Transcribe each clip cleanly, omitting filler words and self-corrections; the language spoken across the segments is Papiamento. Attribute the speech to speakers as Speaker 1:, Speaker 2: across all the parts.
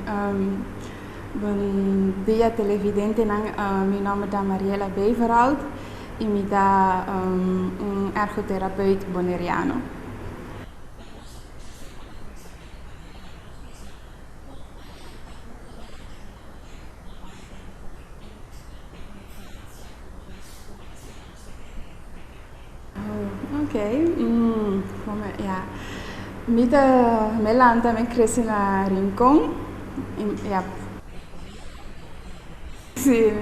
Speaker 1: Bon dia televidentenan, mi nomber ta Mariela Beverhout y mi ta un ergotherapeut Boneriano. Ok, ja, mi ta, mi lanta, mi crece na Rincon, ja, si,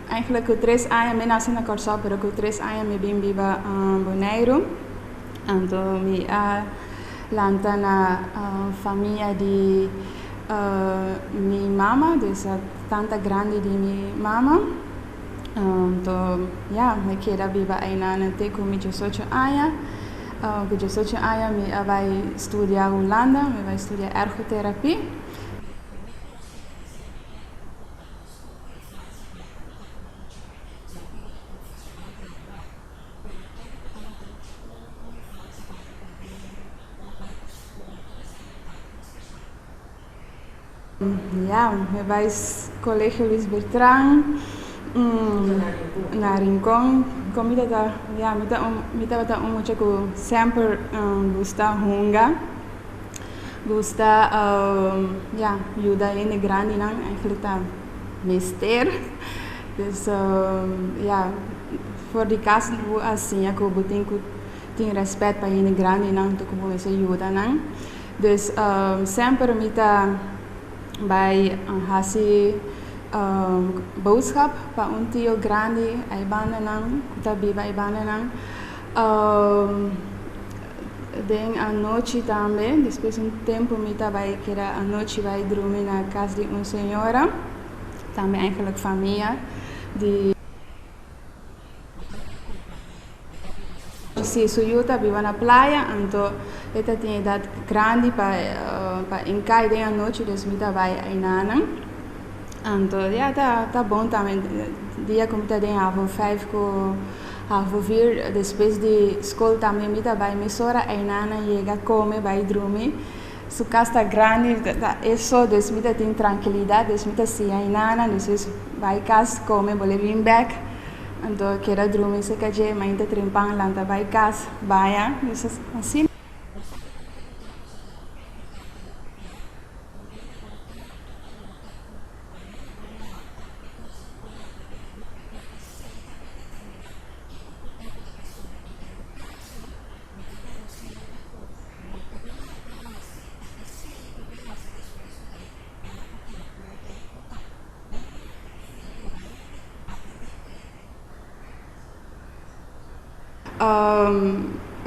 Speaker 1: eigenlijk cu tres aña, mi nace na Corsou pero cu tres aña mi bin biba Boneiru, anto mi a lanta na famia di mi mama, dus tanta grandi di mi mama. Anto ya, mi keda biba einan te ku mi diesocho aña. Ku diesocho aña mi a bai studia Hulanda, mi bai studia ergoterapie. Ya, mi bai Colegio Luis Bertran na Rincon. Kon mi ta ya mi ta un mi tabata un mucha ku semper gusta hunga, gusta ya yuda hende grandinan, eigenlijk ta mester. Dus ya for di kas bo a siña ku bo tin ku tin rèspèt pa hende grandinan, anto ku bo mester yuda nan. Dus semper mi ta bai hasi boodschap pa un tio grandi ei bandanan ku ta biba ei bandanan. Den anochi tambe, despues un tempu mi ta bai keda anochi bai drumi na kas di un señora, tambe eigenlijk famia di. Si su yu ta biba na playa, anto e ta tin edat grandi pa pa enkai den anochi, dus mi ta bai einanan. Anto ya ta ta bon tambe dia ku mi ta den havo vijf ku havo vier despues di skol tambe mi ta bai mesora einanan yega kome bai drumi. Su kas ta grandi ta e so dus mi ta tin trankilidat dus mi ta siña einanan despues bai kas kome bolbe bin bek. Anto keda drumi cerca dje, mainta trimpan lanta bai cas, baña, dus asina.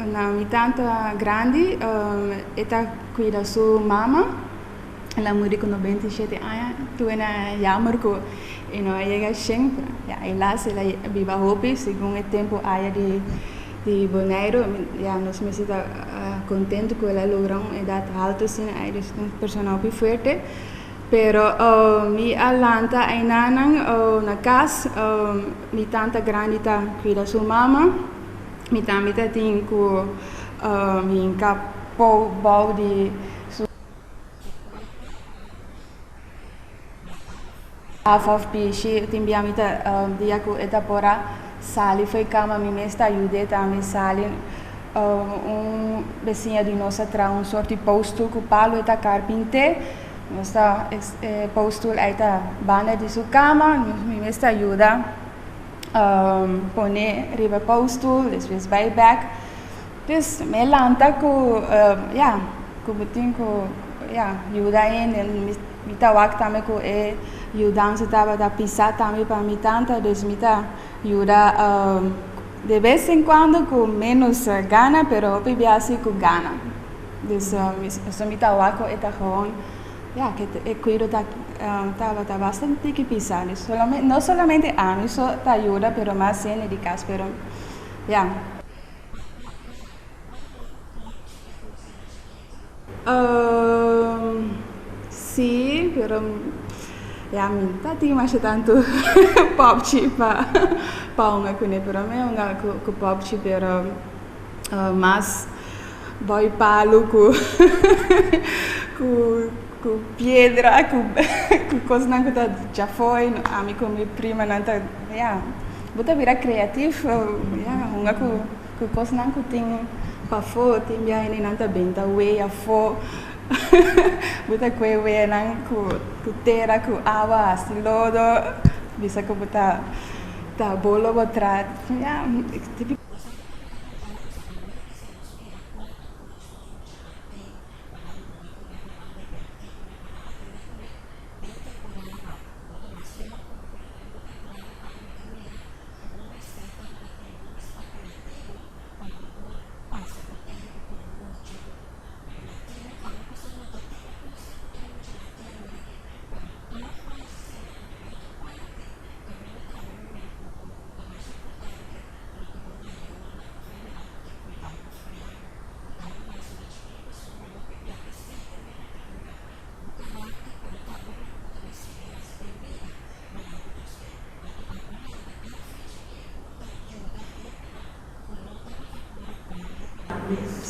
Speaker 1: Na mi tanta grandi e ta cuida su mama, el a muri cu 97 aña, tuve na jammer cu e no a yega shen, ya helaas el a biba hopi segun e tempo aya di di Boneiru, ya nos mester ta contento cu el a logra un edad halto asina, dus un persona hopi fuerte. Pero mi a lanta einanan na cas, mi tanta grandi ta cuida su mama, mi tambe ta tin cu hinca pou bou di su tafel of pishi, tin bia mi ta dia cu e ta por a sali fo'i cama mi mes ta ayud'e tambe sali, un beciña di nos a traha un soort di postoel cu palo e ta carpint'e. Nos ta e postoel ei ta banda di su kama, mi mes ta yuda pone riba e postoel, despues bai bek. Dus mi lanta ku ya, ku bo tin ku ya yuda hende. Mi ta wak tambe ku e yudansa tabata pisa tambe pa mi tanta, dus mi ta yuda de bes en kuando ku menos gana, pero hopi bia si ku gana. Dus so mi ta wak ku e ta gewoon ya ke e kuido ta tabata bastante tiki pisa. Dus solamente no solamente ami so ta yuda pero mas hende di kas pero ya. Si pero ya mi ta tin masha tantu popchi pa pa hunga kuné pero mi a hunga ku popchi pero mas. Boy palu ku ku ku piedra, ku ku kosnan ku ta djafó i ami ku mi primanan ta ya bo ta bira kreativo ya hunga ku ku kosnan ku tin pafó tin bia hendenan ta benta wei afó bo ta kue weanan ku ku tera ku awa hasi lodo bisa ku bo ta ta bolo bo tra ya.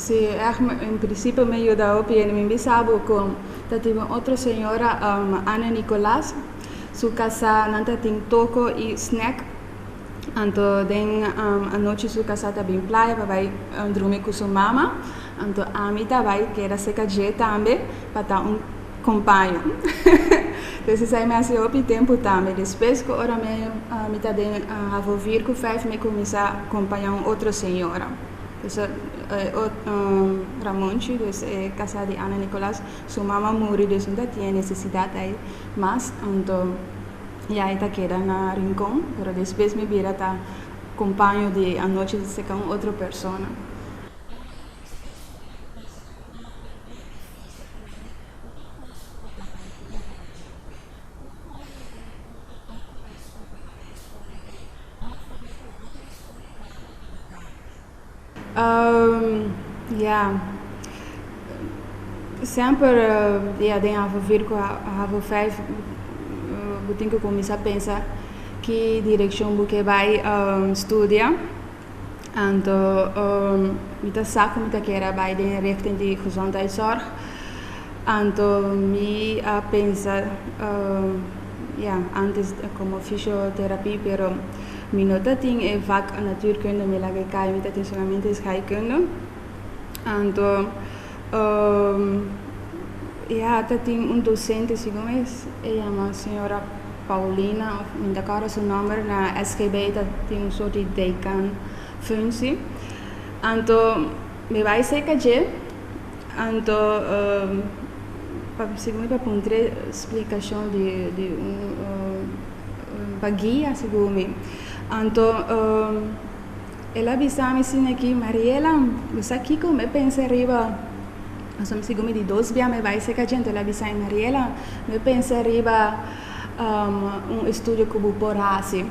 Speaker 1: Sí, ègt en prinsipio mi a yuda hopi hende. Mi bisa bo ku ta tin un otro señora, Ana Nicolas, su kasá nan ta tin toko i snèk. Anto den anochi su kasá ta bin playa pa bai drumi ku su mama. Anto ami ta bai keda serka dje tambe pa ta un kompaño. Entonces esei mi hasi hopi tempu tambe. Despues ku ora mi mi ta den havo vier ku vijf mi kuminsá kompañá un otro señora. Entonces Ramonchi, dus e kasá di Ana Nicolas, su mama muri dus no ta tin e nesesidat ei mas. Anto. Ya e ta keda na Rincon, pero despues mi bira ta compaño di anochi cerca un otro persona. Ya, semper ya den havo vier ku havo vijf bo tin ku kuminsá pensa ki direkshon bo ke bai studia. Anto mi ta sa ku mi ta kere a bai den richting di gezondheidszorg. Anto mi a pensa ya antes komo fysiotherapie pero Mi no ta tin e vak natuurkunde, mi laga e kai, mi ta tin solamente scheikunde. Anto ya ta tin un docente segun e yama señora Paulina of mi ta kòrda su nòmber na SGB ta tin un sort di dekan functie. Anto mi bai serka dje anto segun mi pa puntr'e splikashon di un. Pa guia segun mi. Anto el a bisa mi asina aki, Mariela, bo sa kiko mi a pensa riba, pasobra segun mi di dos bia mi bai serka dje, anto el a bisa mi, Mariela, mi a pensa riba un estudio ku bo por hasi.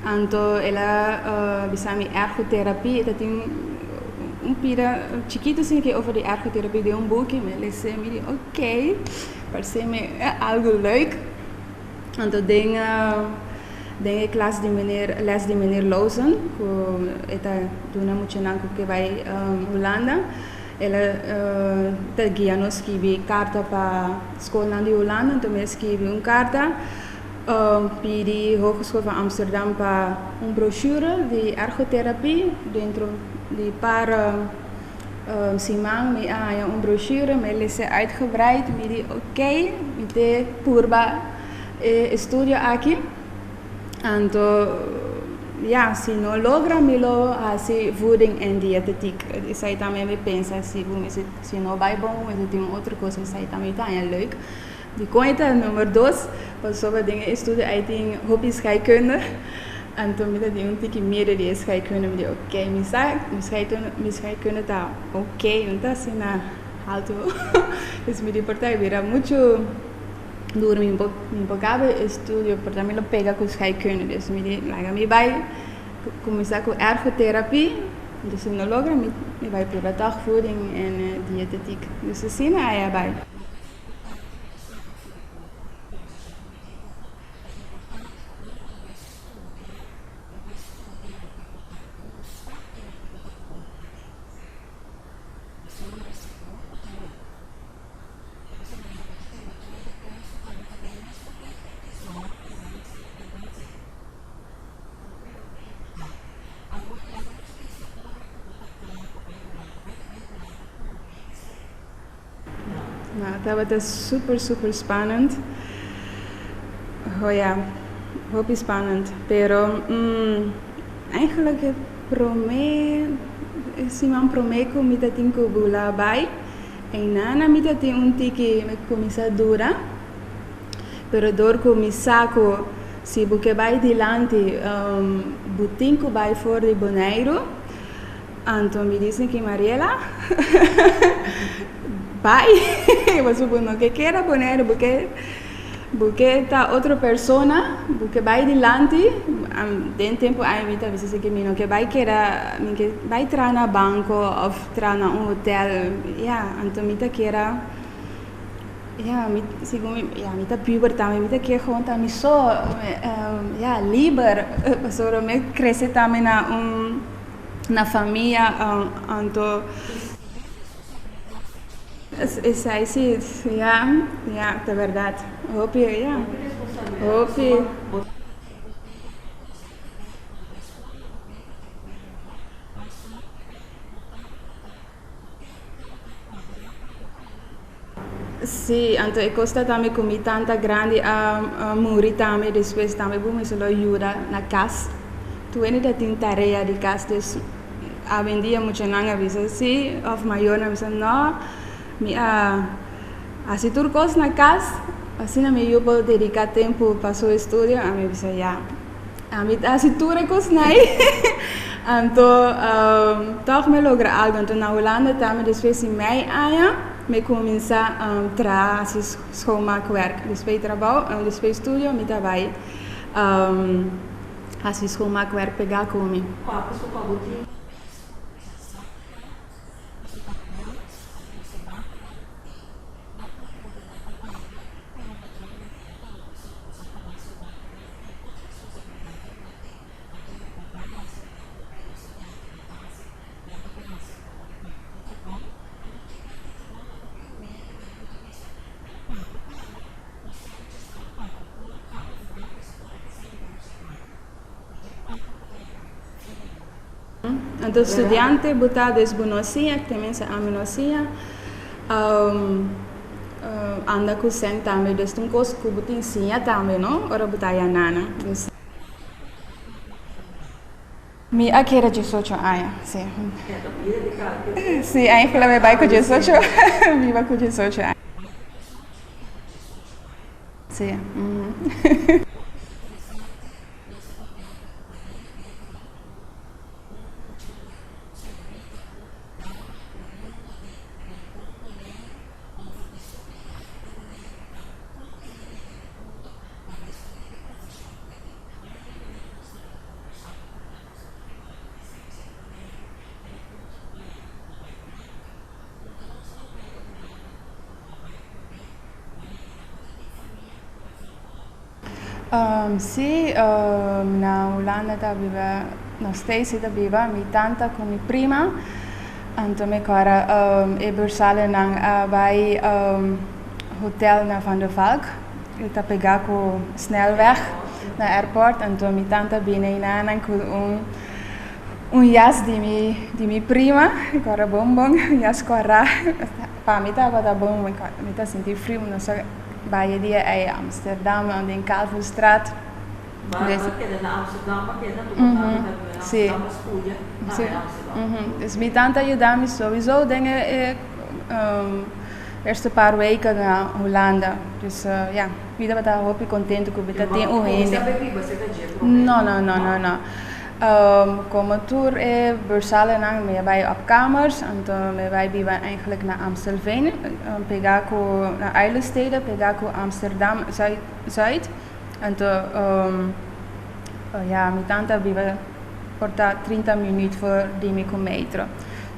Speaker 1: Anto el a bisa mi ergoterapie, e ta tin un pida chikitu asina aki over di ergoterapie den un buki, mi a lesa mi di ok, parse mi algu leuk. Anto den den e klas di meneer les di meneer Lawson ku e ta duna muchanan ku ke bai Hulanda el a ta guia nos skibi karta pa skolnan di Hulanda anto mi a skibi un karta pidi Hogeschool van Amsterdam pa un brochure di ergoterapie dentro di par Siman mi a haña un brochure, mi a lesa uitgebreid, mi di ok, mi te purba e estudio aki. Anto ya, si no logra mi lo hasi voeding en dietetiek. Esei tambe mi pensa si bo mester, si no bai bon bo mester tin un otro kos, esei tambe mi ta haña leuk. Dikon e ta number dos? Pasobra den e estudio ei tin hopi scheikunde. Anto mi ta tin un tiki miedu di e scheikunde. Mi di ok, mi sa mi scheikunde mi scheikunde ta ok, no ta asina haltu. Dus mi di por ta e bira muchu duru, mi por mi por kaba e estudio, por ta mi lo pega ku scheikunde. Dus mi di laga mi bai kuminsá ku ergotherapie, anto si no logra mi mi bai prueba tòg voeding en dietetiek. Dus asina ei a bai. No, tabata super super spannend. Oh ja, hopi spannend. Pero eigenlijk e promé siman promé ku mi ta tin ku bula bai, einan mi ta tin un tiki mi kuminsá dura. Pero dor ku mi sa ku si bo ke bai dilanti bo tin ku bai for di Boneiru, anto mi disi ki Mariela bai pasobra bo no ke keda Boneiru, bo ke bo ke ta otro persona, bo ke bai dilanti. Den tempu ai mi ta bisa si ki mi no ke bai keda, mi ke bai traha na banko òf traha na un hotel, ya, anto mi ta keda. Ja, mi segun mi, ja, mi ta puber tambe, mi ta kier gewoon ta mi so, ja, liber, pasobra mi a crece tambe na un, na famia, anto, esai si, ja, ja, ta berdad, hopi, ja, hopi. Sí, anto e kos ta tambe ku mi tanta grandi a muri tambe, despues tambe bo mester lo yuda na kas. Tur hende ta tin tarea di kas, dus awendia muchanan a bisa sí òf mayornan a bisa nò, mi a hasi tur kos na kas, asina mi yu por dediká tempu pa su estudio, ami a bisa ya. Ami ta hasi tur e kosnan ei. Anto tòg mi a logra algu. Anto na Hulanda tambe despues di mei aña mi kuminsá traha hasi schoonmaakwerk. Despues di trabou, despues di studio mi ta bai hasi schoonmaakwerk pegá ku mi. Anto studiante bo ta des bo no siña, tenminste ami no siña. Anda ku sèn tambe, dus ta un kos ku bo tin siña tambe no, ora bo ta yana nan. Dus. Mi a keda diesocho aña, si. Si, eigenlijk mi bai ku diesocho, mi bai ku diesocho aña. Si. Sí, na Hulanda ta biba, no Stacy ta biba, mi tanta ku mi prima. Anto mi kòrda e bursalenan a bai hotel na Van der Valk, e ta pegá ku snelweg na airport. Anto mi tanta bini einanan ku un un jas di mi di mi prima, mi kòrda bon bon, un jas kòrá. Pa mi tabata bon, mi ta sinti friu, nos a bai e dia ei Amsterdam, den Kalverstraat.
Speaker 2: Ba ba keda na Amsterdam, ba keda tu bo tanta ta biba na Amsterdam, ba studia tambe na Amsterdam.
Speaker 1: Dus mi tanta a yuda mi sowieso den e eerste paar weken na Hulanda. Dus ja, mi tabata hopi contento cu mi ta tin un hende. No, no, no, no, no. Como tur e bursalenan mi a bai op kamers, anto mi a bai biba eigenlijk na Amstelveen, pega cu na Uilenstede, pega cu Amsterdam Zuid. Anto ja, mi tanta a biba por ta 30 minuut for di mi cu metro.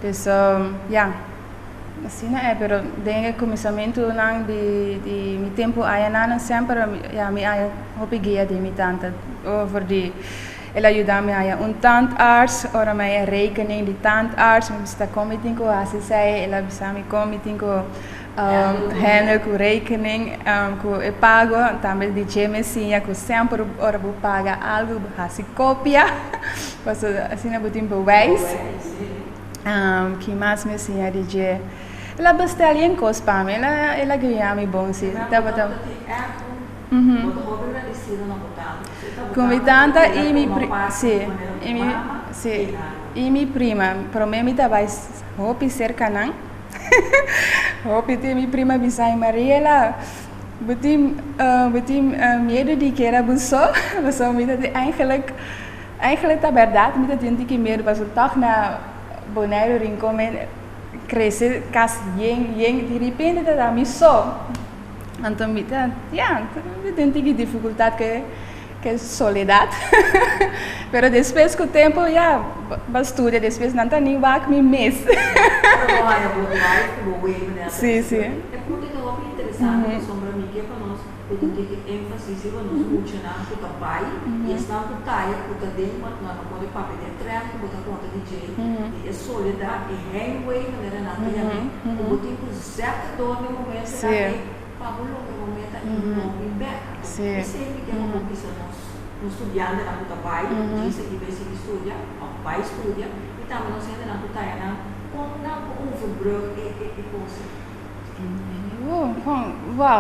Speaker 1: Dus ja, asina e, pero den e cuminsamentunan di di mi tempu ayanan semper ja mi haya hopi guia di mi tanta over di el a yuda mi haya un tandarts, ora mi haya rekening di tandarts mi bisa ta con mi tin cu haci esey, el a bisa mi con mi tin cu Handle ku rekening ku e pago tambe di dje mi siña ku semper ora bo paga algu bo hasi kopia pasobra asina bo tin bewijs. Ki mas mi siña di dje? El a bestel yen kos pa mi, el a guia mi bon si. Tabata. Ku mi tanta i mi pri, si, i mi, si, i mi prima. Promé mi ta bai hopi serka nan. Hopi tin mi prima bisa mi, Mariela, bo tin, bo tin miedu di keda bo so? Pasobra mi ta di eigenlijk, eigenlijk ta bèrdat mi ta tin un tiki miedu pasobra tòg na Boneiru Rincon mi krese kas yen yen di ripente ta da mi so. Anto mi ta, ya, mi tin un tiki difikultat ku e ku e soledat. Pero despues ku tempu, ya, bo studia despues nan ta ni wak mi mes.
Speaker 2: Ora bo haña bo wife ku bo wei manera ta
Speaker 1: Sí, sí.
Speaker 2: E punto ta hopi interesante pasobra mi ke pa nos ku ta tiki énfasis riba nos muchanan ku ta bai i esnan ku taya ku ta den nan no pone papia den trèn ku bo ta konta di dje di e soledat e heimwee manera nan ta yam'é ku bo tin ku zèt dor den momentonan ei pa bo logra bo meta i no bin bèk. Esei mi ke pa bo bisa nos nos studiantenan ku ta bai djis aki bai sigui studia òf bai studia i tambe nos hendenan ku ta ayanan kon nan por overbrug e e kos ei.
Speaker 1: Wou,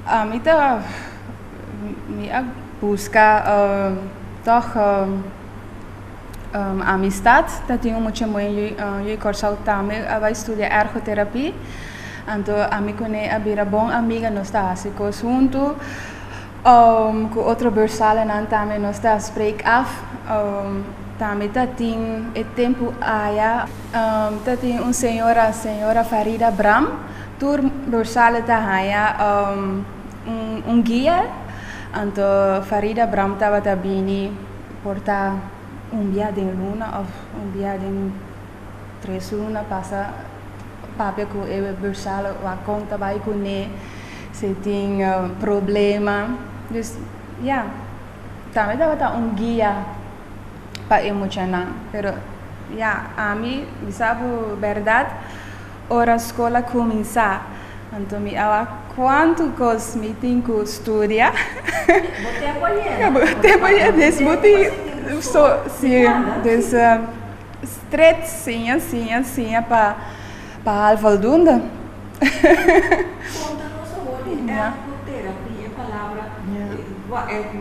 Speaker 1: ami ta mi a buska tòg Amistad ta tin un mucha muhé yu Kòrsou tambe a bai studia ergoterapie. Anto ami kuné a bira bon amiga, nos ta hasi kos huntu. Ku otro bursalenan tambe nos ta spreek af. Tambe ta tin e tempu aya ta tin un señora, señora Farida Bram. Tur bursale ta haña un guia. Anto Farida Bram tabata bini. Por ta un bia den luna of un bia den tres luna pasa papia ku e bursal wak kon ta bai kuné, si tin problema. Dus ya, tambe tabata un guia pa e muchanan. Pero ya, ami bisa bo bèrdat, ora skol a kuminsá, anto mi a wak kuantu kos mi tin ku studia.
Speaker 2: Bo tempu a yena.
Speaker 1: Bo tempu a yena, des bo tin so, si, des stret siña, siña, siña pa pa haal voldoende.
Speaker 2: Konta nos awor di ergoterapia, e palabra,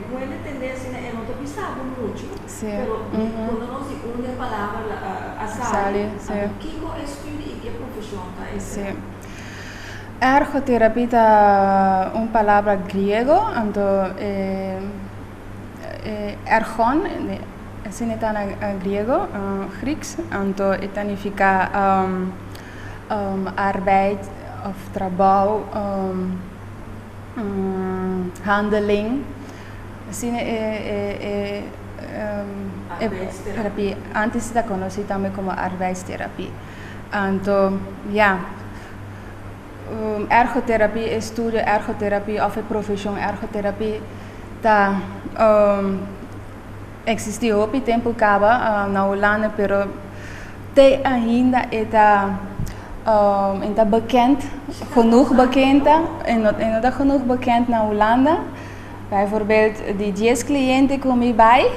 Speaker 2: ku hende tende asina e no ta bisa bo muchu, pero konta nos di unda e palabra a sali, anto kiko e studio i ke profeshon ta esei?
Speaker 1: Ergoterapia ta un palabra griego, anto e ergon, asina e ta na griego, Grieks, anto e ta nifiká arbeid òf trabou, handeling, asina e terapia, antes ta konosí tambe komo arbeidsterapia. Anto, ya. Ergoterapie, e studio ergoterapie of e profesion ergoterapie ta existi hopi tempo caba na Hulanda pero te ainda e ta e ta bekend, genoeg bekend e no e no ta genoeg bekend na Hulanda. Bijvoorbeeld di dies cliente cu mi bay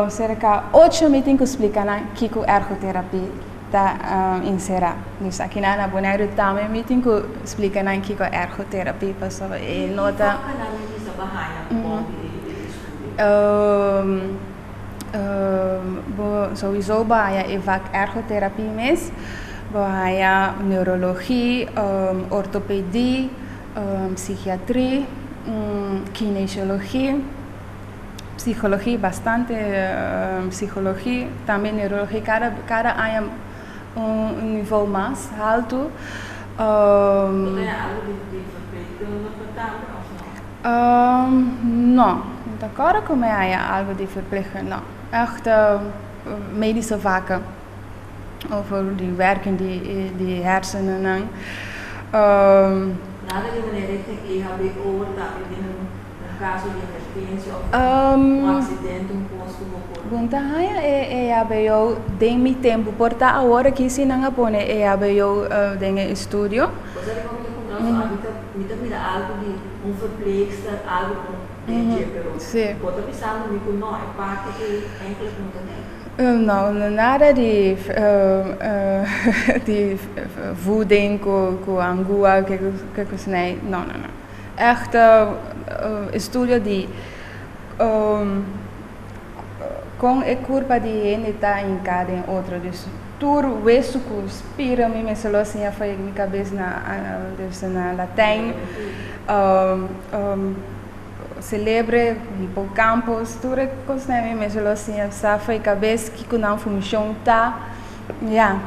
Speaker 1: cerca ocho mi tin cu splica nan kico ergoterapie ta enserá. Dus akinan na Boneiru tambe mi tin ku splika nan kiko ergoterapie pasobra e no ta.
Speaker 2: Ki vakanan mi bisa bo haña bou di e estudio?
Speaker 1: Bo souiso bo haña e vak ergoterapie mes, bo haña neurologie, ortopedie, psikiatrie, kinesiologie. Psicologie, bastante psicologie, tambe neurologie, cada cada aña un nivel mas haltu.
Speaker 2: Bo ta haña algo di di verpleegkundige tambe of no?
Speaker 1: No, mi ta kòrda ku mi haña algo di verpleegkundige, no. Echt medische vakken over di werking di di hersenennan.
Speaker 2: Nada di manera richting EHBO tambe den un. Un kaso di emergensia òf un aksidente, un kos ku bo por.
Speaker 1: Bon ta haña e EHBO den mi tempu. Por ta awor aki si nan a pone EHBO den e estudio.
Speaker 2: Bo sa dikon mi ta puntra so? Ami ta mi ta mira algu di un verpleegster, algu ku den dje, pero bo ta bisando mi ku no, e parti ei enkele ku no ta den.
Speaker 1: No, nada di di voeding ku angua, ke kos nee, no, no, no. Echt estudio di kon e kurpa di hende ta hinká den otro. Dus tur wesu ku spira mi mester lo siña for mi kabes na dus na Latijn. Celebre, hipocampus, tur e kosnan mi mester lo siña sa for e kabes kiko nan funshon ta. Ya,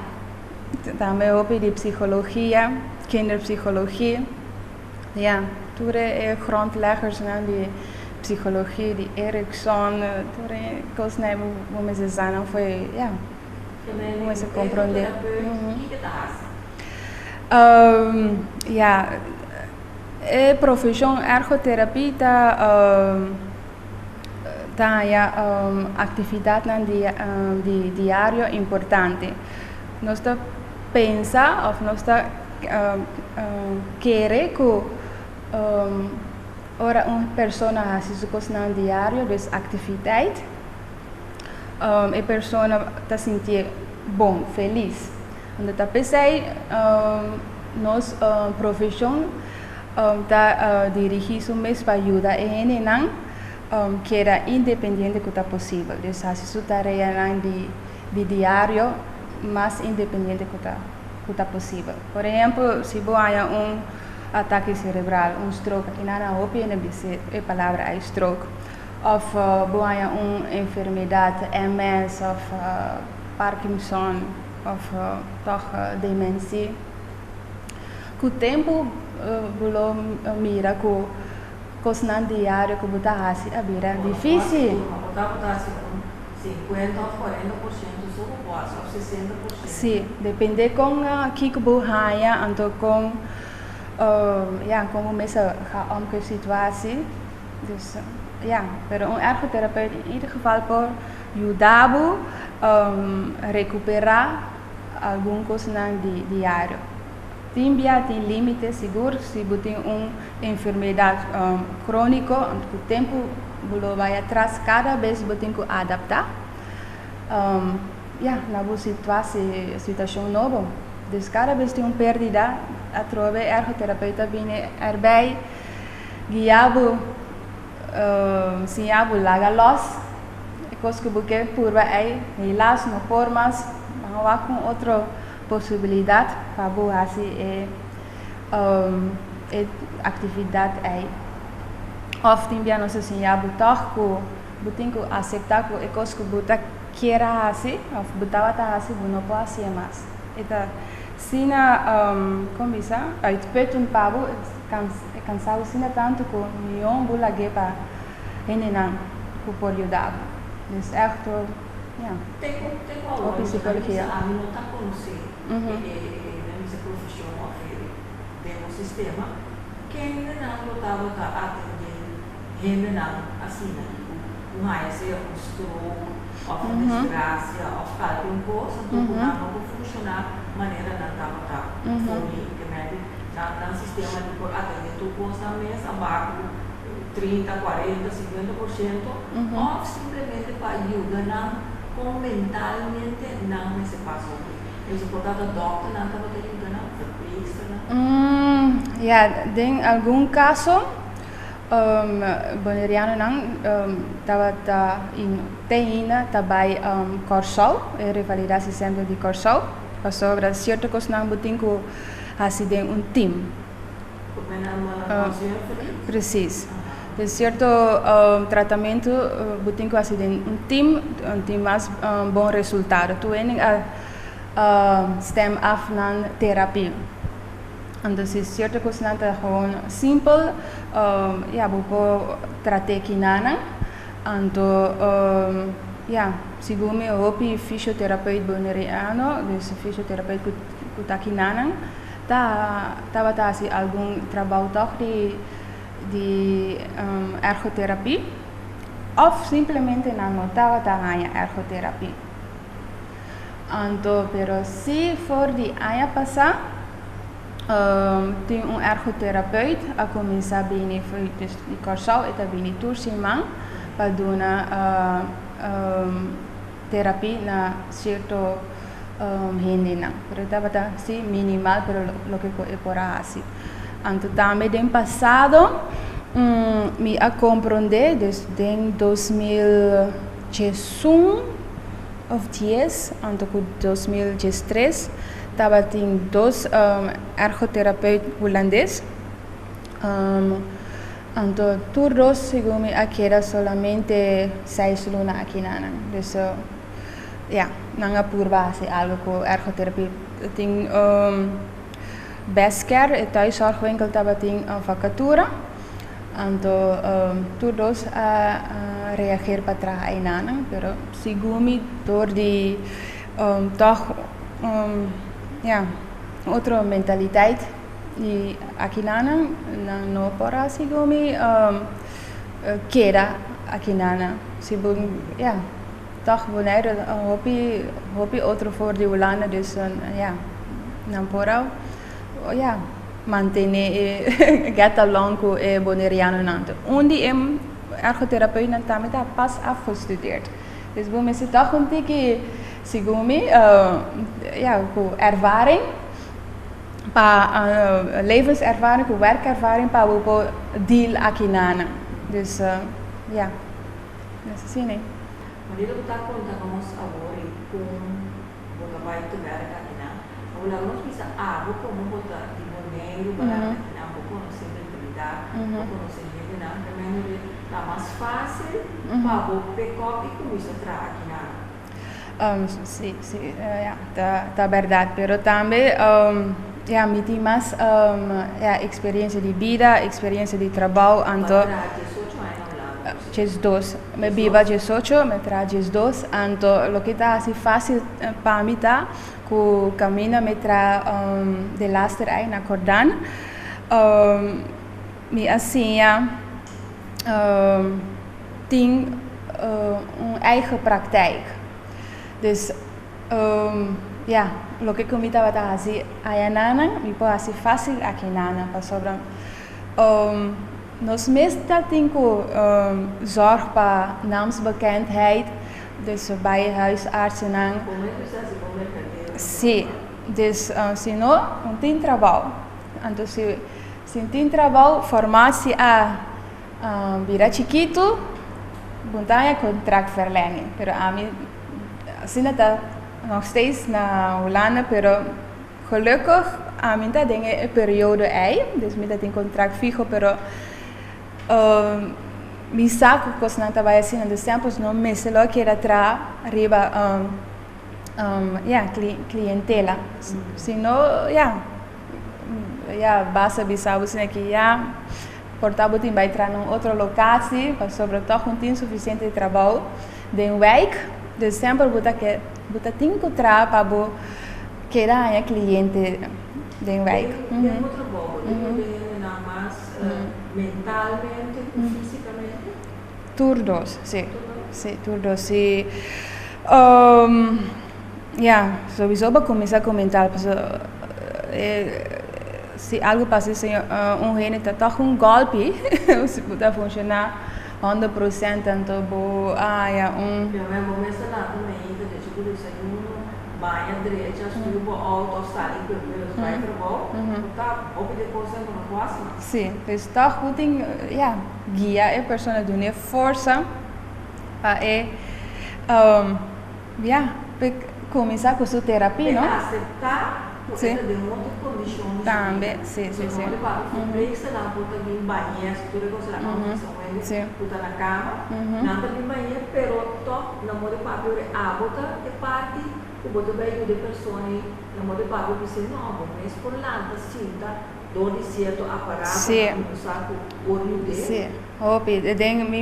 Speaker 1: tambe hopi di psikologia, kinderpsychologie. Ya, tur e grondleggersnan di psikologia, di Erikson, tur e kosnan bo mester sa nan for e, ya, bo mester komprondé.
Speaker 2: Kiko ta hasi?
Speaker 1: Ya. E profeshon ergoterapie ta ta haña aktividatnan di di diario importante. Nos ta pensa òf nos ta kere ku ora un persona hasi su kosnan diario, dus aktiviteit, e persona ta sintié bon, felis. Anto ta p'esei nos profeshon ta dirigí su mes pa yuda e hendenan keda independiente ku ta posibel. Dus hasi su tareanan di diario mas independiente ku ta ku ta posibel. Por ehempel, si bo haña un atake serebral, un stroke, aki nan a hopi hende bisa e palabra ei stroke, òf bo haña un enfermedat, MS òf Parkinson, Of tòg demensi. Ku tempu bo lo mira ku kosnan diario ku bo ta hasi a bira difísil.
Speaker 2: Bo ta por hasi un sinkuenta òf 40% so bo por hasi òf 60%.
Speaker 1: Sí, depende kon kiko bo haña anto kon ya kon bo mes a ga om ku e situasie. Dus ya, pero un ergoterapeut in ieder geval por yuda bo rekuperá algun kosnan di diario. Tin bia tin límite sigur si bo tin un enfermedat króniko ku tempu bo lo bai atras kada bes bo tin ku adaptá ya na bo situasi situashon nobo. Dus kada bes tin un pérdida atrobe ergoterapeut ta bini erbei guia bo Siña bo laga lòs e kos ku bo ke purba ei, helaas no por mas, ban wak un otro posibilidat pa bo hasi e e aktividat ei. Òf tin bia nos ta siña bo tòg ku bo tin ku aseptá ku e kos ku bo ta kier a hasi òf bo tabata hasi bo no por hasié mas. E ta asina, kon bisa, uitputtend pa bo. E kansa bo asina tantu ku mion bo lag'é pa hendenan ku por yuda bo. Dus ègt ya,
Speaker 2: Te ku te ku awor
Speaker 1: hopi
Speaker 2: mi ta
Speaker 1: psikologia.
Speaker 2: bisa ami no ta konosé e e e nan bisa profeshon òf e den nos sistema kendenan lo tabata atendé hendenan asina i ku ku haña sea un stroke òf un desgrasia òf kalke un kos anto ku nan no por funshoná manera nan tabata fo'i ke mèdi Nan nan sistema di por atende tur kos nan mes a baha ku 30, 40, 50% òf simplemente pa yuda nan kon mentalmente nan mester pasa hopi. Entonces por ta ta dòkternan tabata yuda nan, verpleegsternan?
Speaker 1: Ya, den algun kaso bonerianonan tabata i te ainda ta bai Kòrsou, e revalidasiecentro di Kòrsou, pasobra sierto kosnan bo tin ku hasi den un team. Precies. Den cierto tratamento bo tin cu hasi den un team, tin mas bon resultado. Tur hende a stem af nan terapia. Entonces cierto cosnan ta gewoon simpel, ya bo por trate kinanan. Anto ya, segun mi hopi fysioterapeut boneriano, dus fysioterapeut cu. Ku ta kinanan ta tabata hasi algun trabou tòg di di ergoterapie òf simplemente nan no tabata haña ergoterapie. Anto pero si for di aña pasá tin un ergoterapeut a kuminsá bini for di Kòrsou, e ta bini tur siman pa duna. terapia na sierto hendenan. Pero tabata si minimal, pero loke ku e por a hasi. Anto tambe den pasado mi a komprondé, dus den 2011 òf 10, anto ku 2013 tabatin dos ergotherapeut hulandes. Anto tur dos segun mi a keda solamente 6 luna akinan. Dus ja, nan a purba hasi algo ku ergotherapie. Tin Best Care, e thuiszorgwinkel, tabatin un vacature. Anto tur dos a reageer pa traha einan, pero segun mi door di toch ja, otro mentaliteit i akinan nan no por a segun mi keda akinan. Si bo, ja, toch Bonaire hopi hopi otro for di Hulanda, dus ja, nan por a, ja, mantené e get along ku e bonerianonan. Un di e ergotherapeutnan tambe ta pas afgestudeerd. Dus bo mester toch un tiki, segun mi, ja, ku ervaring pa levenservaring ku werkervaring pa bo por deal akinan. Dus ja, asina.
Speaker 2: Manera bo ta konta nos awor kon bo ta bai te werk akinan. Awor nos bisa abo komo bo ta di Boneiru bo akinan, bo konosé mentalidat, bo konosé hendenan, primero ta mas fásil pa bo pick up i kuminsá traha akinan.
Speaker 1: Si, ja, ta bèrdat. Pero tambe, ja, mi tin mas ja, eksperensia di bida, eksperensia di trabou, anto 12. Mi biba 18, mi traha 12, anto loke ta hasi fásil pa mi ta ku kaminda mi traha de laatste ei na Cordaan. Mi a siña tin un eigen praktijk. Dus ja, loke ku mi tabata hasi ayanan, mi por hasi fásil akinan, pasobra nos mes ta tin ku zorg pa naamsbekendheid, dus bij huisartsennan. Si, dus si no, no tin trabou. Anto si tin trabou, formatie a bira chikitu, bo ta haña contractverlenging. Pero ami asina ta nog steeds na Hulanda, pero gelukkig ami ta den e periodo ei, dus mi ta tin contract fiho, pero mi sa ku kosnan ta bai asina, dus semper no mester lo keda traha riba ja, clientela. Si no, ja, ja, basta bisa bo asina ki ja, por ta bo tin bai traha na un otro lokatie, pasobra toch no tin sufisiente trabou den wijk, dus semper bo ta ke bo ta tin ku traha pa bo keda haña kliente den wijk.
Speaker 2: Den bo trabou, bo tin ku mas mentalmente ku físikamente?
Speaker 1: Tur dos, si. Si, tur dos, si. Ja, sowieso bo kuminsá ku mental, pasobra si algu pasa un hende ta toch un gòlpi, si bo ta funshoná 100%, anto bo haña un.
Speaker 2: Pero bo mester lanta mainta derecho ku desayuno, baña drecha, stuur bo outo òf sali ku e bus bai trabou, bo ta hopi di kosnan ku no por hasi mas.
Speaker 1: Si, dus toch bo tin, ja, guia e persona, dun'é forsa pa e, ja, pa e kuminsá ku su terapia, no?
Speaker 2: Pa e aseptá ku e ta den otro kondishon di su bida.
Speaker 1: Tambe, si.
Speaker 2: Pasobra verpleegsternan por ta bin bañ'é, tur e kosnan ku ta ku ta na kama, nan ta bin bañ'é, pero tòg nan por papia ora abo ta e parti ku bo ta bai yuda e persona ei, nan por papia bis'é no, bo mes por lanta sinta dor di sierto aparato ku bo sa ku por yud'é.
Speaker 1: Si, hopi. Den mi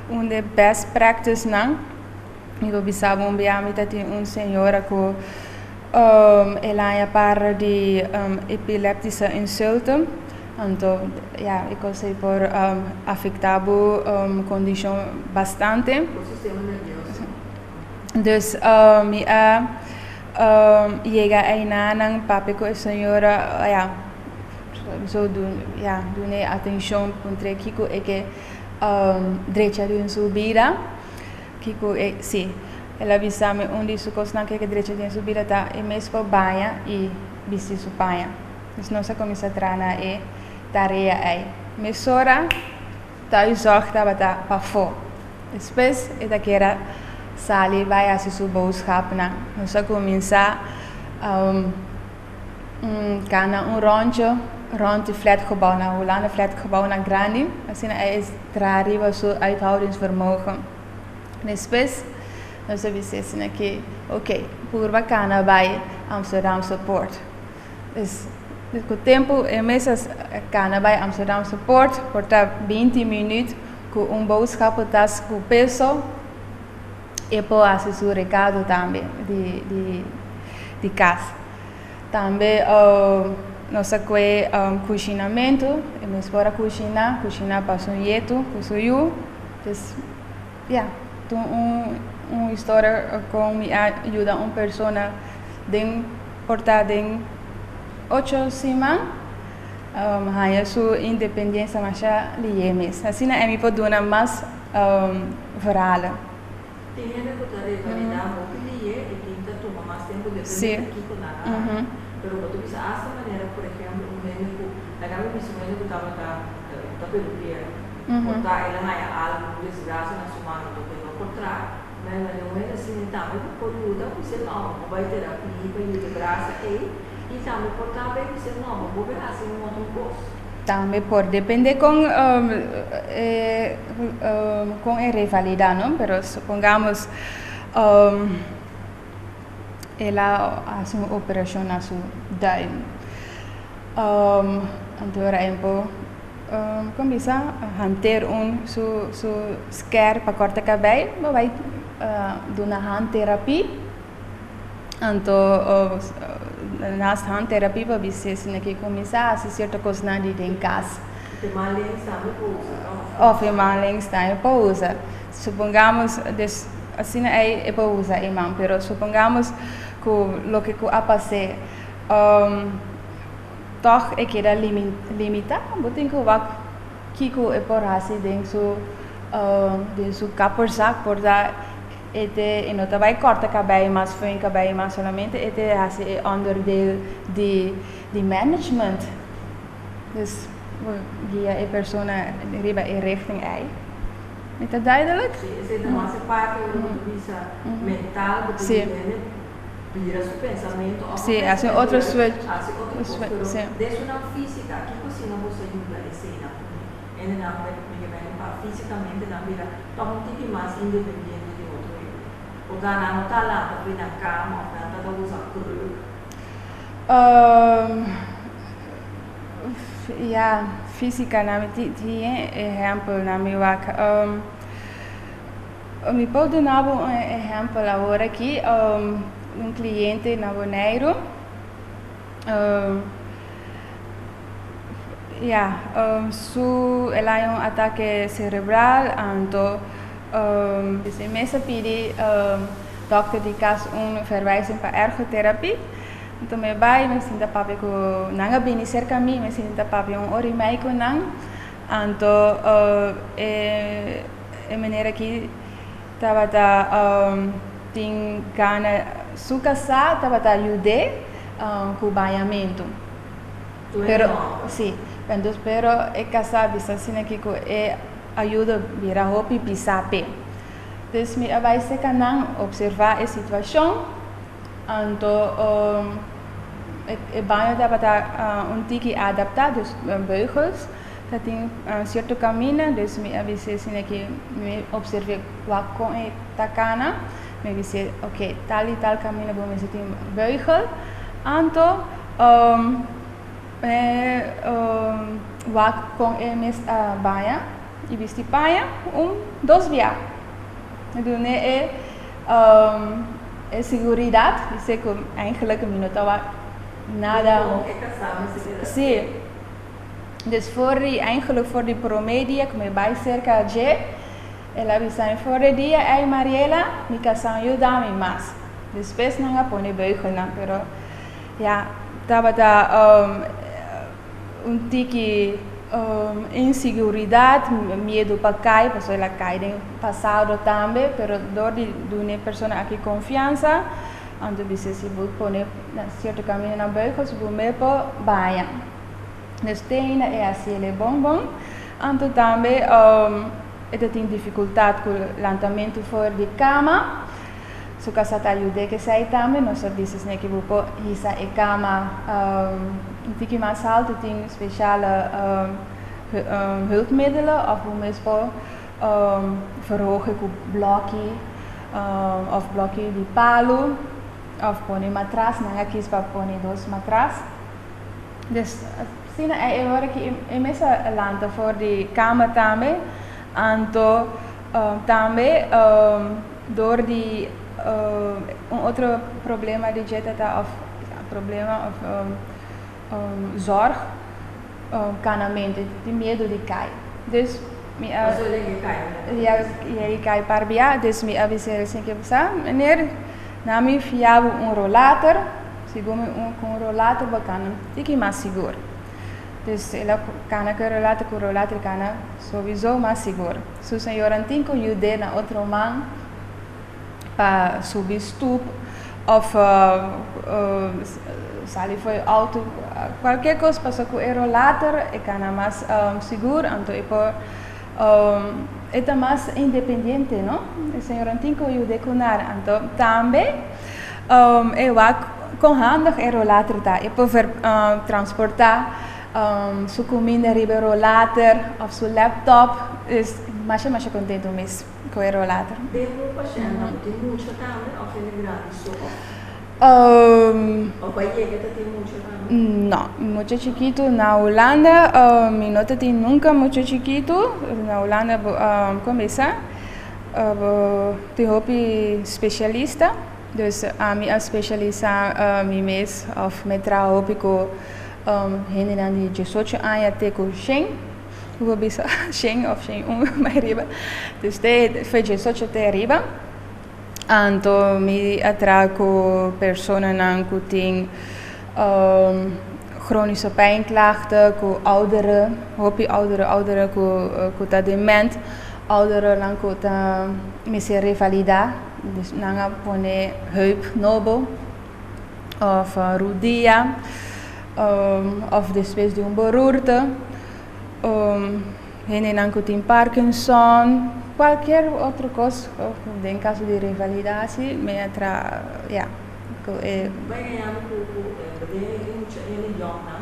Speaker 1: un di e best practice nan, mi por bisa bo un bia mi ta tin un señora ku el a haña par di epileptische insulten, anto ja, e kos ei por afektá bo kondishon bastante.
Speaker 2: Bo sistema nervioso.
Speaker 1: Dus mi a yega einanan papia ku e señora, ja, so ja, dun'é atenshon, puntr'é kiko e ke drecha den su bida. Kiko e si. El a bisa mi un di su kosnan ku e ke drecha den su bida ta e mes por baña i bisti su paña. Dus nos a kuminsá traha na e tarea ei. Mesora thuiszorg tabata pafó. Despues e ta kier a sali bai hasi su boodschapnan. Nos a kuminsá kana un ròntje rònt di flatgebouw na Hulanda, flatgebouwnan grandi. Asina e traha riba su uithoudingsvermogen. Despues nos a bisa asina ki, ok, purba kana bai Amsterdamse Poort. Dus ku tempu e mes a kana bai Amsterdamse Poort, por ta 20 minüt ku un boodschappentas ku peso, e por hasi su rekado tambe di di di kas. Tambe nos a kue kushinamentu, e mes por a kushiná, kushiná pa su nietu ku su yu. Dus ya, ta un un historia kon mi a yuda un persona den por ta den ocho siman haña su independiensia masha lihé mes. Asina e mi por duna mas verhalen.
Speaker 2: Tin hende ku ta revalidá hopi lihé i tin ta tuma mas tempu depende ta kiko nan a haña. Pero bo ta bisa asta manera por ehempel un hende ku laga mi bisa un hende ku tabata ta peluquero por ta el a haña algu un desgracia na su man anto ku e no por traha ma un hende asina tambe bo por yuda bisa no bo bai terapia pa yuda e brasa ei i tambe por ta bay bisa no bo por bay hasi un otro kos.
Speaker 1: Tambe por depende con con e revalida no, pero supongamos el a haci un operacion na su duim anto ora e por con bisa hanteer un su su sker pa corta cabey bo bay duna handterapie. Anto naast handterapie pa bis'é asina ke kuminsá hasi sierto kosnan di den kas.
Speaker 2: E man links tambe por usa no?
Speaker 1: Òf e man links tambe por usa. Supongamos des asina ei e por usa e man pero supongamos ku loke ku a pas'é tòg e keda limitá bo tin ku wak kiko e por hasi den su den su kapperzak por ta E te e no ta bai kòrta kabei mas fuen kabei mas solamente e te hasi e onderdeel di di management. Dus bo guia e persona riba e richting ei. Mi ta duidelijk?
Speaker 2: Sí, esei ta mas e parti ora bo ta bisa mental, bo ta yuda hende bira su pensamentu òf
Speaker 1: Sí, hasi un otro switch.
Speaker 2: Hasi otro kos, pero desonan físika, kiko asina bo sa yuda eseinan? Hendenan ku ta bini pa físikamente nan bira tòg un tiki mas independiente di otro hende. O ta nan no ta lanta for di nan kama òf nan ta ta usa kruk.
Speaker 1: Ya, físika nan mi tin e ehèmpelnan mi wak. Mi por duna bo un ehèmpel awor aki, un kliente na Boneiru. Ya, su el a un atake cerebral anto e mes a pidi dokter di kas un verwijzing pa ergotherapie. Anto mi a bai, mi sinta papia ku nan a bini serka mi, mi sinta papia un ora i mei ku nan. Anto e meneer aki tabata tin gana, su kasá tabata yud'é ku bañamentu. Pero, sí, entonces pero e kasá bisa asina ki ku e ayuda bira hopi pisá p'e. Dus mi a bai serka nan observá e situashon, anto e baño tabata un tiki adaptá, dus beugels ta tin sierto kaminda, dus mi a bis'é asina ki mi observ'é wak kon e ta kana, mi bis'é ok tal i tal kaminda bo mester tin beugel, anto wak kon e mes a baña i bisti paña un dos bia. Mi dun'é e e seguridat bis'é ku eigenlijk mi no ta wak nada. Sí. Dus for di eigenlijk for di promé dia ku mi bai serka dje el a bisa mi for di dia ei Mariela mi kasá yuda mi mas. Despues nan a pone beugelnan pero. Ya, tabata un tiki. Inseguridat, miedu pa kai, pasobra el a kai den pasado tambe, pero dor di duna e persona aki konfiansa, anto bisa si bo pone na sierto kaminda na buigel, si bo me por baña. Dus te ainda e hasi el e bon bon. Anto tambe e ta tin difikultat ku lantamentu for di kama. Su kasá ta yud'é ku esei tambe. Nos a bisa esei ku bo por hisa e kama un tiki mas haltu, tin spesiale hulpmiddelen òf bo mes por verhoge ku blòki òf blòki di palu òf pone matras. Nan a kis pa pone dos matras. Dus asina e ora ku e mes a lanta for di kama tambe, anto tambe dor di un otro problema di dje ta ta of problema of zorg kanamento, tin miedu di kai. Dus mi a ya e kai par bia, dus mi a bisa el ke sa, meneer, na mi fia bo un rolator, segun mi un ku un rolator bo kana tiki mas sigur. Dus el a kana ku e rolator, ku rolator kana sowiso mas sigur. Su señoran tin ku yud'é na otro man pa subi stoep òf sali for e outo, kualke kos pasobra ku e rolator e kana mas sigur anto e por e ta mas independiente no. E señoran tin ku yud'é ku nada. Anto tambe e wak kon handig e rolator ta, e por transportá su kuminda riba e rolator òf su laptop, es masha masha kontentu mes ku e rolator.
Speaker 2: Den un pashènt nan bo tin mucha tambe òf hende grandi so òf òf a yega ta tin mucha tambe?
Speaker 1: No, mucha chikitu na Hulanda mi no ta tin nunka mucha chikitu, na Hulanda bo kuminsá bo tin hopi spesialista. Dus ami a spesialisá mi mes òf mi traha hopi ku hendenan di diesocho aña te ku shen, ku bo bisa shen òf shen un bai riba. Dus te for 18 te riba. Anto mi a traha ku personanan ku tin chronische pijnklachten, ku ouderen, hopi ouderen, ouderen ku ta dement, ouderennan ku ta mester revalidá. Dus nan a pone heup nobo of rudia of despues di un beroerte, hendenan ku tin Parkinson, kualkier otro kos den kaso di revalidatie mi a traha ya ku e.
Speaker 2: Bai gañando ku ku den e mucha hende yòngnan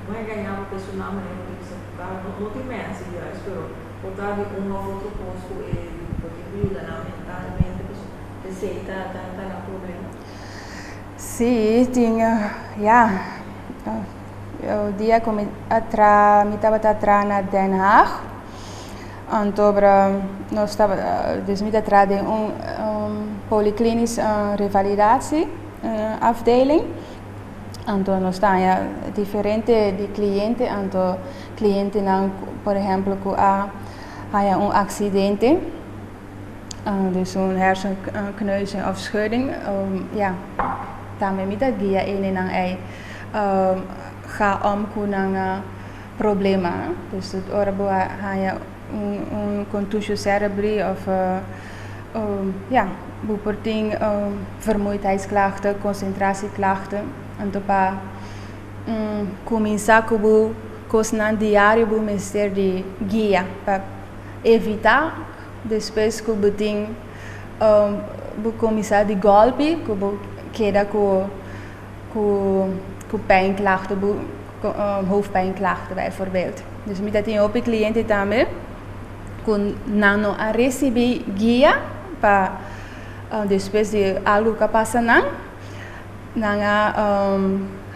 Speaker 2: ku bai gañando ku esun nan manera ku ta bisa ku no tin mènse juist pero Por ta di un of otro cos cu e bo tin cu yuda nan mentalmente pasobra esey ta ta ta nan problema.
Speaker 1: Sí, tin ya. Dia cu mi a traha, mi tabata traha na Den Haag, anto nos tabata, dus mi ta traha den un poliklinisch revalidatie afdeling. Anto nos ta haña diferente di cliente, anto clientenan por ehempel cu a haña un accidente, dus un hersenkneuzing of schudding, ya, tambe mi ta guia enenan ey ga om cu nan problema. Dus ora bo a haña un contusio cerebri of ya, bo por tin vermoeidheidsklachten, concentratieklachten. Anto pa cuminsa cu bo cosnan diario bo mester di guia pa evita despues cu bo tin bo cuminsa di golpi cu bo keda cu cu pijnklachten, bo hoofdpijnklachten bijvoorbeeld. Dus mi ta tin hopi cliente tambe ku nan no a risibí guia pa despues di algu ku a pasa nan, nan a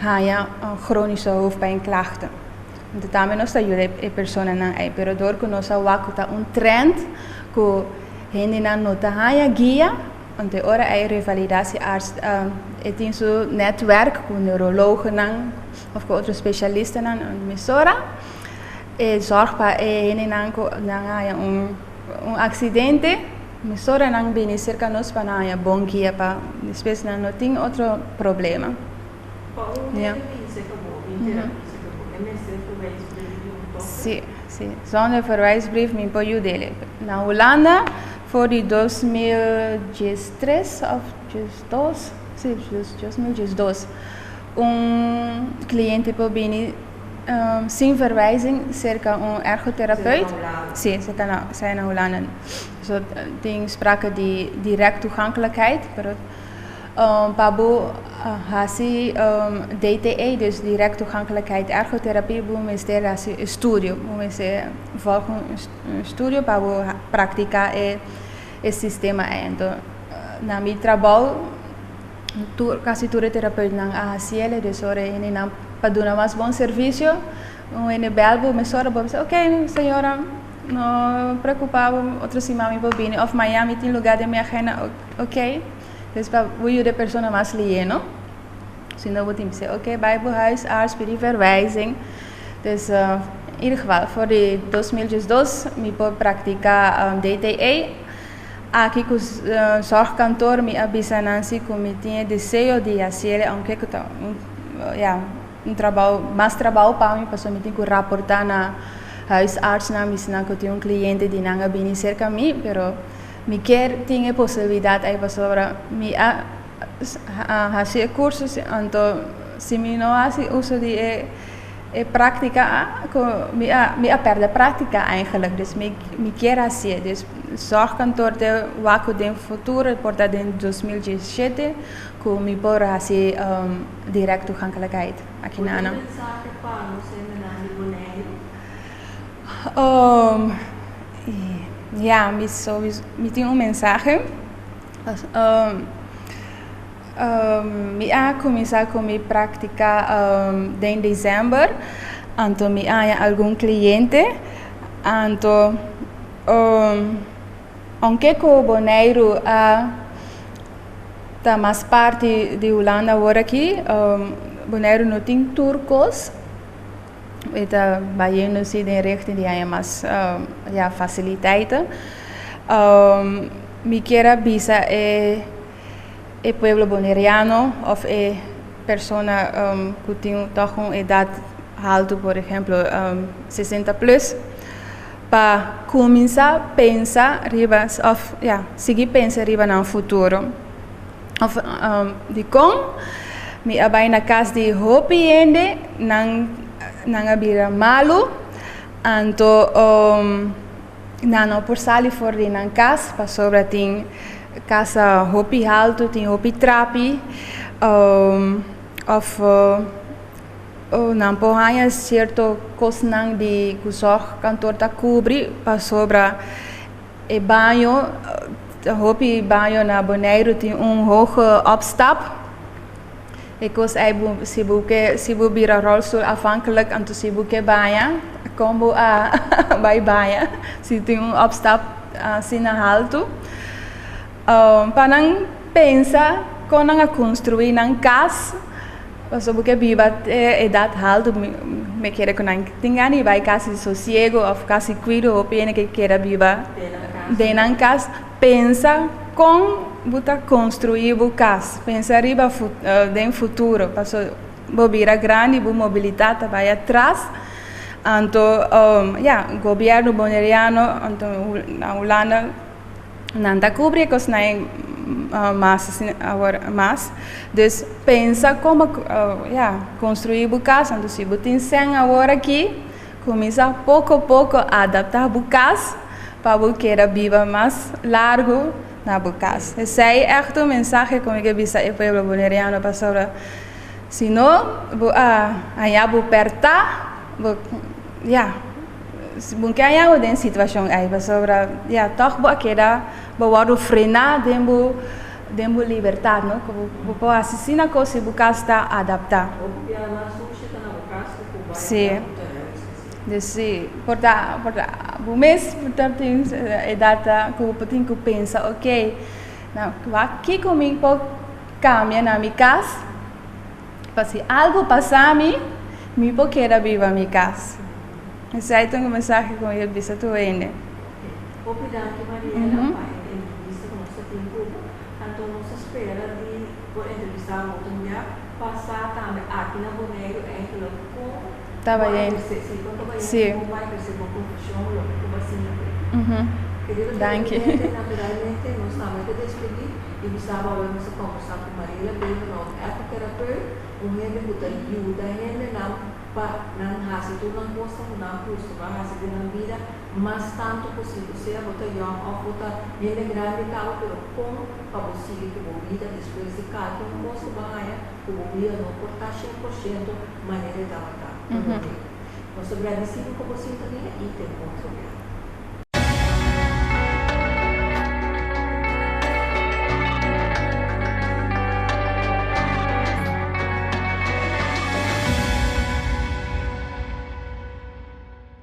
Speaker 1: haña chronische hoofdpijnklachten. Anto tambe nos ta yuda e personanan ei, pero dor ku nos a wak ku ta un trend ku hendenan no ta haña guia, anto e ora ei revalidatiearts e tin su netwerk ku neurologennan òf ku otro spesialistanan mesora. E zorg pa e hendenan ku nan haña un un aksidente, mesora nan bini serka nos pa nan haña bon guia pa despues nan no tin otro problema.
Speaker 2: Pa un hende bin serka bo, bin terapia serka bo, e mester verwijs di un dokter?
Speaker 1: Si, si. Zonder verwijsbrief mi por yud'é. Na Hulanda, for di 2013 of 12, si, 2012, un kliente por bini sin verwijzing serka un ergotherapeut. Si, esei na Hulanda. So, tin sprake di direct toegankelijkheid, pero pa bo hasi DTE, dus direct toegankelijkheid ergotherapie, bo mester hasi estudio, bo mester volg un estudio pa bo praktiká e sistema ei. Anto, na mi trabou, tur, kasi tur e terapeutnan a hasi el, dus ora e hendenan pa duna mas bon servisio, un hende bèl bo mesora, bo bisa: "Ok, señora, no preokupá bo, otro siman mi por bini òf mañan mi tin lugá den mi agenda, ok." Dus pa bo yuda e persona mas lihé, no? Si no bo tin bisa: "Ok, bai bo huisarts, pidi verwijzing." Dus in ieder geval, for di 2012 mi por praktiká DTE. Aki ku zorgkantoor mi a bisa nan si ku mi tin e deseo di hasié, aunke ku ta un, ja, un trabou, mas trabou pa mi, pasobra mi tin ku raportá na huisartsnan, bisa nan ku tin un kliente di nan a bini serka mi, pero mi kier tin e posibilidat ei pasobra mi a hasi e kurso, anto si mi no hasi uso di e práktika ku mi a pèrdè práktika eigenlijk, dus mi kier hasié. Dus zorgkantoor ta wak ku den futuro, por ta den 2017, ku mi por hasi direct toegankelijkheid aki na nan.
Speaker 2: Un mensahe pa nos hendenan di Boneiru?
Speaker 1: Ja, mi sowieso, mi tin un mensahe. Mi a kuminsá ku mi práktika den desèmber, anto mi a haña algun kliente, anto aunke ku Boneiru a ta mas parti di Hulanda awor aki, Boneiru no tin tur kos, e ta bayendo si den richting di haña mas, ja, fasiliteiten. Mi kier a bisa e pueblo boneriano òf e persona ku tin tòg un edat haltu, por ehemplo 60 plus, pa kuminsá pensa riba òf, ja, sigui pensa riba nan futuro. Òf dikon mi a bai na kas di hopi hende, nan a bira malu, anto nan no por sali for di nan kas pasobra tin kas hopi haltu, tin hopi trapi, òf nan por haña sierto kosnan di ku zorgkantoor ta kubri pasobra e baño, hopi baño na Boneiru tin un hoge opstap. E kos ei bo si bo ke si bo bira rolstoel afhankelijk, anto si bo ke baña, kon bo a bai baña si tin un opstap asina haltu? Pa nan pensa kon nan a konstruí nan kas, pasobra bo ke biba te edat haltu, mi kere ku nan tin gana di bai kas di sosiego òf kas di kuido, hopi hende ke keda biba den nan kas. Pensa kon bo ta konstruí bo kas. Pensa riba den futuro, pasobra bo bira grandi, bo mobilidat ta bai atras. Anto, ya, gobièrnu boneriano, anto na Hulanda nan ta kubri e kosnan ei mas asina awor mas. Dus pensa kon bo, ya, konstruí bo kas. Anto si bo tin sèn awor aki, kuminsá poko poko adaptá bo kas pa bo keda biba mas largu na bo kas. Esei ègt un mensahe ku mi ke bisa e pueblo boneriano pasobra si no bo a haña bo pèrtá, bo, ya, bo ke haña bo den situashon ei pasobra, ya, tòg bo a keda bo wòrdu frená den bo den bo libertat, no, ku bo por hasi asina kos si bo kas ta adaptá. Sí. Dus sí, por ta, por ta bo mes por ta tin edat ku bo por tin ku pensa, ok, nou wak kiko mi por kambia na mi kas pa si algu pasa mi, mi por keda biba mi kas. Esei ta un mensahe ku mi a bisa tur hende.
Speaker 2: Hopi danki Mariela pa e entrevista ku nos ta tin ku bo. Anto nos ta spera di por entrevista bo otro bia. Pasa tambe aki na Boneiru eigenlijk kon.
Speaker 1: Ta bayendo.
Speaker 2: Si.
Speaker 1: Si.
Speaker 2: Danki.
Speaker 1: Danki.
Speaker 2: Naturalmente, nos tambe ta despedí i bisa bo nos a kombersá ku Mariela Beverhout, ergotherapeut, un hende ku ta yuda hendenan pa nan hasi tur nan kos ku nan kustumbrá hasi den nan bida mas tantu posibel, sea bo ta yòn òf bo ta hende grandi kaba, pero kon pa bo sigui ku bo bida despues di kalke un kos ku bo haña ku bo bida no por ta 100% manera e tabata. Nos ta gradisido ku bo sintonia i te otro bia.